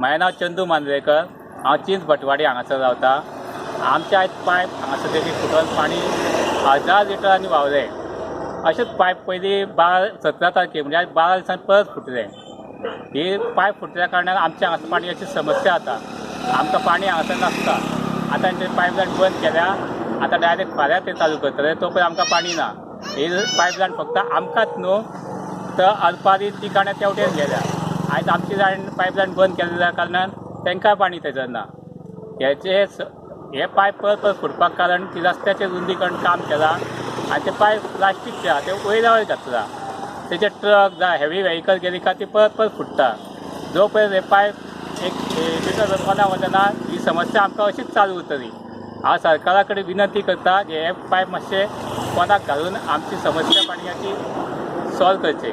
म्हाजें नांव चंदू मांद्रेकर. हांव चिंच भटवाडी हांगासर रावता. आमच्या आयज पायप हांगासर तेजी फुटोन पाणी हजार लिटरांनी व्हांवलें. अशेंच पायप पयलीं 12, 17 तारखेक, म्हणजे आयज 12 दिसांनी परत फुटलें. ही पायप फुटल्या कारणान आमच्या हांगासर पाणयाची समस्या जाता. आमकां पाणी हांगासर नासता. आतां तांचे पायपलायन बंद केल्या. आतां डायरेक्ट फाल्यां ते चालू करतले. तो पळय आमकां पाणी ना. ही पायपलायन फक्त आमकांच न्हू, तर अल्पारी तिकाण्या तेवटेन गेल्या. आयज आमची लायन, पायपलायन बंद केल्ल्या कारणान तांकां पाणी थंयसर ना. हेचे हे पायप परत परत फुटपाक कारण की रस्त्याचें रुंदीकरण काम केलां आनी ते पायप प्लास्टीकचे आहा, ते वयल्या वयर घातला. तेचे ट्रक जावं हेवी व्हेकल गेली काय ती परत परत फुट्टा. जो पळय हे पायप एक मिटर कोना वचना, ही समस्या आमकां अशीच चालू उरतली. हांव सरकारा कडेन विनंती करता की हे पायप मातशे कोनाक घालून आमची समस्या पाणयाची सॉल्व करची.